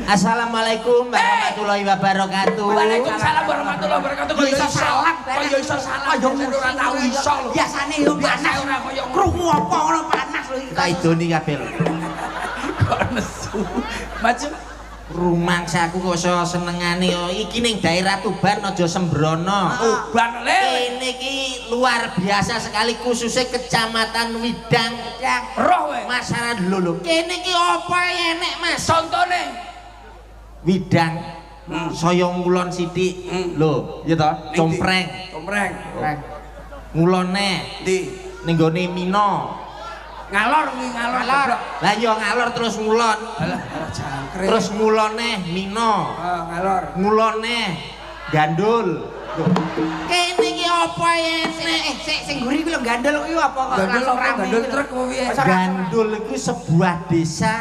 Assalamualaikum warahmatullahi wabarakatuh. Waalaikumsalam warahmatullahi wabarakatuh. Kok iso salam, kok yo iso salam. Kaya ora tau iso lho. Biasane yo panas ora kaya krungu apa ngono panas lho iki. Tak idoni kabeh lho. Kok nesu. Maju. Rumangsaku kok iso senengane yo. Iki ning daerah Tuban aja sembrono. Tuban le. Kene iki luar biasa sekali khususnya Kecamatan Widang. Roh we. Masyarakat lho lho. Kene iki apa enek Mas? Contone Widang saya ngulon sithik. Lho, iya toh? Compreng. Compreng. Ngulone Ndi? ning gone Mino. Ngalor kuwi ngalor. Lah iya ngalor terus ngulon. Alah, jangkrik. Terus ngulone Mino. Ngalor. Ngulone Gandul. Kene iki apa enek? Sik sing guri kuwi lho gandul kuwi apa kok Gandul langsung apa rame gandul kuwi lho. truk apa piye? Gandul iku sebuah desa.